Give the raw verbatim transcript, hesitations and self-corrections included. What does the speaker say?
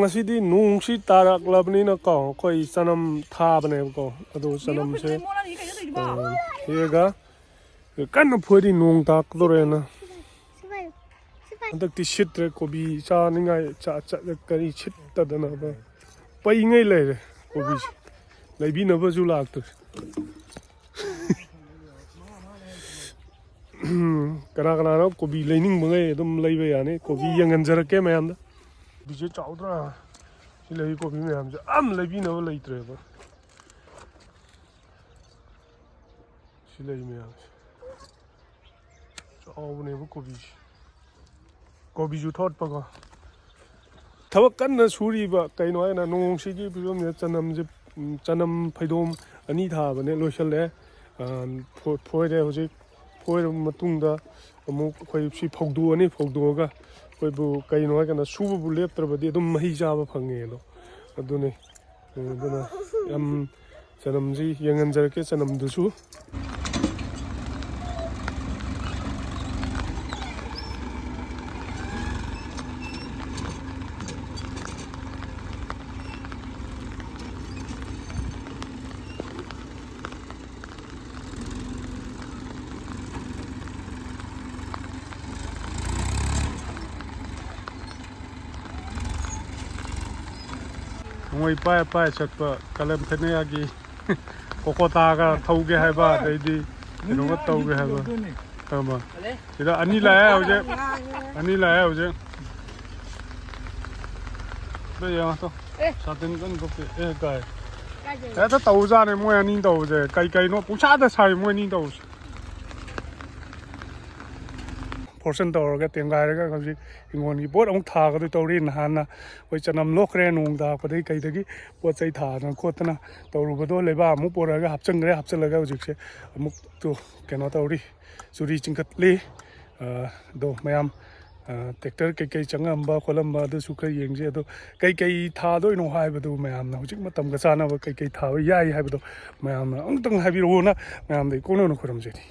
ꯉꯁꯤꯗꯤ ꯅꯣꯡꯁꯤ ꯇꯥꯔꯛꯂꯕꯅꯤꯅꯀꯣ, ꯑꯩꯈꯣꯏ ꯆꯅꯝ ꯊꯥꯕꯅꯦꯕꯀꯣ, ꯑꯗꯣ ꯆꯅꯝꯁꯦ, ꯑ, ꯍꯦꯛꯑꯒ ꯀꯟꯅ ꯐꯣꯏꯔꯤ, ꯅꯣꯡ ꯇꯥꯔꯛꯀꯗꯧꯔꯦꯅ꯫ ꯍꯟꯗꯛꯇꯤ ꯁꯤꯠꯇ꯭ꯔꯦ ꯀꯣꯕꯤ ꯆꯥꯅꯤꯡꯉꯥꯏ, ꯆꯥ-, ꯆꯥ-, ꯀꯔꯤ ꯁꯤꯠꯇꯗꯅꯕ ꯄꯩꯉꯩ ꯂꯩꯔꯦ ꯀꯣꯕꯤꯁꯦ꯫ ꯂꯩꯕꯤꯅꯕꯁꯨ ꯂꯥꯛꯇ꯭ꯔꯦ꯫ ꯀꯅꯥ ꯀꯅꯥꯅꯣ ꯀꯣꯕꯤ ꯂꯩꯅꯤꯡꯕꯉꯩ ꯑꯗꯨꯝ ꯂꯩꯕ ꯌꯥꯅꯤ꯫ ꯀꯣꯕꯤ ꯌꯦꯡꯍꯟꯖꯔꯛꯀꯦ ꯃꯌꯥꯝꯗ꯫ ꯀꯣꯕꯤꯁꯦ ꯆꯥꯎꯗ꯭ꯔꯥ? ꯁꯤ ꯂꯩ ꯀꯣꯕꯤ ꯃꯌꯥꯝꯁꯦ ꯑꯝ ꯂꯩꯕꯤꯅꯕ ꯂꯩꯇ꯭ꯔꯦꯕ꯫ ꯁꯤ ꯂꯩ ꯃꯌꯥꯝꯁꯦ ꯆꯥꯎꯕꯅꯦꯕ ꯀꯣꯕꯤꯁꯦ꯫ ꯀꯣꯕꯤꯁꯨ ꯊꯣꯠꯄꯀꯣ꯫ ꯊꯕꯛ ꯀꯟꯅ ꯁꯨꯔꯤꯕ ꯀꯩꯅꯣ ꯍꯥꯏꯅ ꯅꯣꯡꯁꯤꯒꯤ ꯐꯤꯕꯝꯁꯤꯗ ꯆꯅꯝꯁꯦ, ꯎꯝ, ꯆꯅꯝ ꯐꯩꯗꯣꯝ ꯑꯅꯤ ꯊꯥꯕꯅꯦ, ꯂꯣꯏꯁꯤꯜꯂꯛꯑꯦ꯫ ꯑ, ꯐꯣ-, ꯐꯣꯏꯔꯦ ꯍꯧꯖꯤꯛ꯫ ꯐꯣꯏꯔꯕ ꯃꯇꯨꯡꯗ ꯑꯃꯨꯛ ꯑꯩꯈꯣꯏ ꯁꯤ ꯐꯧꯗꯣꯛꯑꯅꯤ꯫ ꯐꯧꯗꯣꯛꯑꯒ ꯑꯩꯈꯣꯏꯕꯨ ꯀꯩꯅꯣ ꯍꯥꯏꯔꯀꯥꯟꯗ ꯁꯨꯕꯕꯨ ꯂꯦꯞꯇ꯭ꯔꯕꯗꯤ ꯑꯗꯨꯝ ꯃꯍꯩ ꯆꯥꯕ ꯐꯪꯉꯦ ꯑꯗꯣ꯫ ꯑꯗꯨꯅꯤ꯫ ꯑꯗꯨꯅ ꯌꯥꯝ ꯆꯅꯝꯁꯤ ꯌꯦꯡꯍꯟꯖꯔꯛꯀꯦ, ꯆꯅꯝꯗꯨꯁꯨ꯫ ꯃꯣꯏ ꯄꯥꯏ ꯄꯥꯏ ꯆꯠꯄ ꯀꯂꯝ ꯊꯦꯅꯤꯌꯥꯒꯤ ꯀꯣꯀꯣꯇꯥꯒ ꯊꯧꯒꯦ ꯍꯥꯏꯕ, ꯑꯗꯩꯗꯤ ꯀꯩꯅꯣꯒ ꯇꯧꯒꯦ ꯍꯥꯏꯕ꯫ ꯇꯧꯕ꯫ ꯁꯤꯗ ꯑꯅꯤ ꯂꯥꯛꯑꯦ ꯍꯧꯖꯤꯛ꯫ ꯑꯅꯤ ꯂꯥꯛꯑꯦ ꯍꯧꯖꯤꯛ꯫ ꯑꯗꯨ ꯌꯦꯡꯉꯣ ꯇꯣ꯫ ꯑꯦ꯫ ꯁꯥꯇꯤꯟ ꯀꯟꯅ ꯊꯣꯛꯄꯤ꯫ ꯑꯦ, ꯀꯥꯏ꯫ ꯀꯥꯏꯗꯩꯅꯣ? ꯍꯦꯛꯇ ꯇꯧꯖꯥꯠꯅꯤ ꯃꯣꯏ ꯑꯅꯤ ꯇꯧꯕꯁꯦ꯫ ꯀꯩ ꯀꯩꯅꯣ ꯄꯨꯡꯁꯥꯗ ꯁꯥꯔꯤ ꯃꯣꯏ ꯑꯅꯤ ꯇꯧꯕꯁꯦ꯫ ꯐꯣꯔꯁꯟ ꯇꯧꯔꯒ ꯇꯦꯡꯒꯥꯏꯔꯒ ꯍꯧꯖꯤꯛ ꯍꯤꯡꯒꯣꯜꯒꯤ ꯄꯣꯠ ꯑꯃꯨꯛ ꯊꯥꯒꯗꯣꯏ ꯇꯧꯔꯤ꯫ ꯅꯍꯥꯟꯅ ꯑꯩꯈꯣꯏ ꯆꯅꯝ ꯂꯣꯛꯈ꯭ꯔꯦ, ꯅꯣꯡ ꯇꯥꯔꯛꯄꯗꯒꯤ ꯀꯩꯗꯒꯤ ꯄꯣꯠ ꯆꯩ ꯊꯥꯗꯅ ꯈꯣꯠꯇꯅ ꯇꯧꯔꯨꯕꯗꯣ ꯂꯩꯕꯥꯛ ꯑꯃꯨꯛ ꯄꯨꯔꯛꯑꯒ ꯍꯥꯞꯆꯤꯟꯈ꯭ꯔꯦ꯫ ꯍꯥꯞꯆꯤꯜꯂꯒ ꯍꯧꯖꯤꯛꯁꯦ ꯑꯃꯨꯛ ꯇꯨ ꯀꯩꯅꯣ ꯇꯧꯔꯤ, ꯆꯨꯔꯤ ꯆꯤꯡꯈꯠꯂꯤ꯫ ꯑ, ꯑꯗꯣ ꯃꯌꯥꯝ, ꯑ, ꯇ꯭ꯔꯦꯛꯇꯔ ꯀꯩꯀꯩ ꯆꯪꯉꯝꯕ ꯈꯣꯠꯂꯝꯕ ꯑꯗꯨꯁꯨ ꯈꯔ ꯌꯦꯡꯁꯤ꯫ ꯑꯗꯣ ꯀꯩꯀꯩ ꯊꯥꯗꯣꯏꯅꯣ ꯍꯥꯏꯕꯗꯨ ꯃꯌꯥꯝꯅ ꯍꯧꯖꯤꯛ ꯃꯇꯝꯒ ꯆꯥꯅꯕ ꯀꯩꯀꯩ ꯊꯥꯕ ꯌꯥꯏ ꯍꯥꯏꯕꯗꯣ ꯃꯌꯥꯝꯅ ꯑꯃꯨꯛꯇꯪ ꯍꯥꯏꯕꯤꯔꯛꯑꯣꯅ ꯃꯌꯥꯝꯗ ꯏꯀꯣꯟ ꯀꯣꯟꯅ ꯈꯨꯔꯨꯝꯖꯔꯤ꯫